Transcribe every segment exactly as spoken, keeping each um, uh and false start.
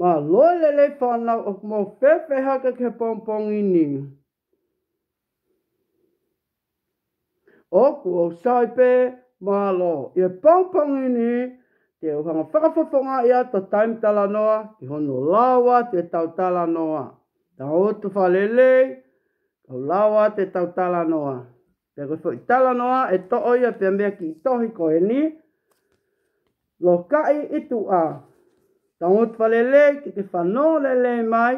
Mālō e lelei fānau, ʻoku mou fēfē hake ki he pongipongi ni? ʻOku ou sai pē, mālō. ʻI he pongipongi ni, te u hanga ʻo fakafofongaʻi atu ʻa e taimi talanoa ki hono lau atu ʻetau talanoa. Tangutu fakalelei, kau lau atu ʻetau talanoa. Pea ko e foʻi talanoa ʻe toʻo ia pē mei he kiʻi tohi ko eni, Lokaʻi ʻi Tuʻa. Tangutu fakalelei ke ke fanongo lelei mai,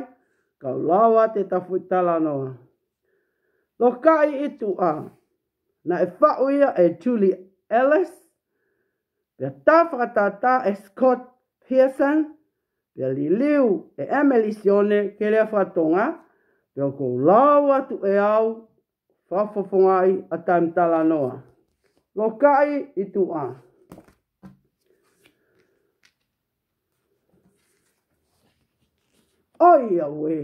kau lau atu ʻetau foʻi talanoa. Lokaʻi ʻi Tuʻa. Naʻe faʻu ia ʻe Julie Ellis, pea tā fakatātā ʻe Scott Pearson, pea liliu ʻe Emily Sione ki he lea faka-Tonga, pea ʻoku ou lau atu ʻe au, fakafofongaʻi ʻa e taimi talanoa. Lokaʻi ʻi Tuʻa. ʻOiauē,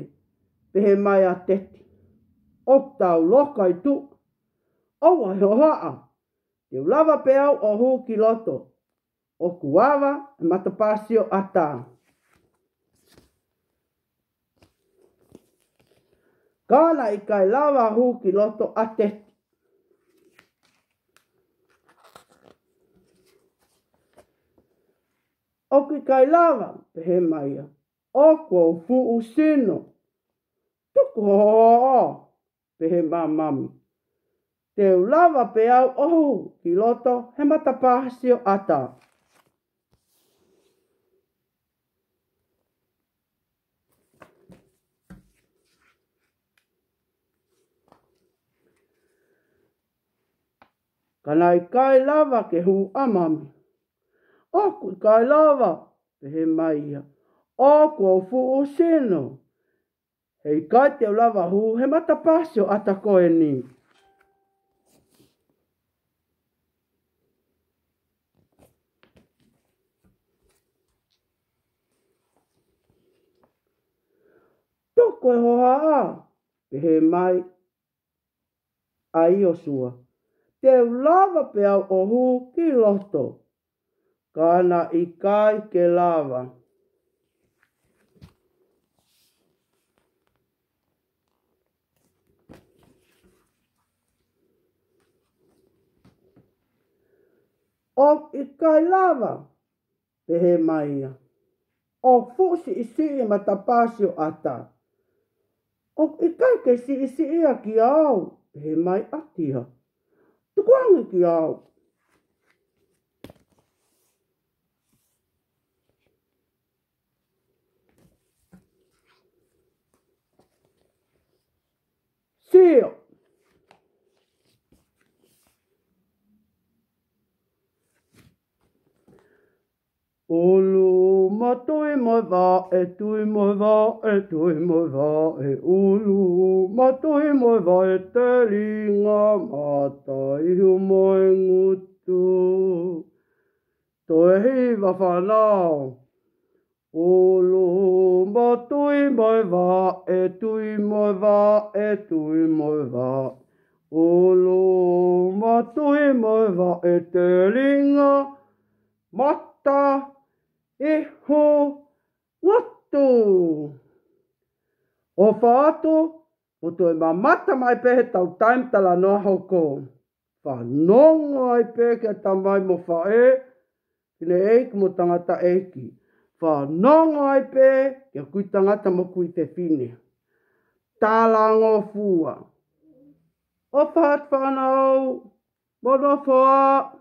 pehē mai ʻa Teti. ʻOku tau loka ʻi tuʻa. ʻOua ʻe hohaʻa. Te u lava pē au ʻo hū ki loto. ʻOku ava e matapā sioʻata. Ka naʻe ʻikai lava hū ki loto ʻa Teti. ʻOku ʻikai lava, pehē mai ia. ʻOku ou fuʻu sino. Tuku hohaʻa, pehē mai ʻa Mami. Te u lava pē au ʻo hū ki loto he matapā sioʻata. Ka naʻe ʻikai lava ke hū ʻa Mami. ʻOku ʻikai lava, pehē mai ia. ʻOku ou fuʻu sino. Heʻikai te u lava hū he matapā sioʻata ko eni. Tuku e hohaʻa, pehē mai ʻa ʻIosua. Te u lava pē au ʻo hū ki loto. Ka naʻe ʻikai ke lava. ʻOku ʻikai lava, pehē mai ia. ʻOku fuʻu siʻisiʻi e matapā sioʻata. ʻOku ʻikai ke siʻisiʻi ia kiate au, pehē mai ʻa Tia. Tukuange kiate au. Sio. ʻUlu matui mo e vaʻe, tui mo e vaʻe, tui mo e vaʻe. ʻUlu matui mo e vaʻe, telinga, mata, ihu mo e ngutu. Toe hiva fānau. ʻUlu matui mo e vaʻe, tui mo e vaʻe, tui mo e vaʻe. ʻUlu matui mo e vaʻe, telinga, mata, ihu, ngutu. ʻOfa atu, mo toe mamata mai pē heʻetau taimi talanoa hoko. Fanongo ai pē ki he tamai mo e faʻē, fineʻeiki mo e tangataʻeiki. Fanongo ai pē ki he kui tangata mo e kui fefine. Talangofua. ʻOfa atu fānau, mo nofo ā.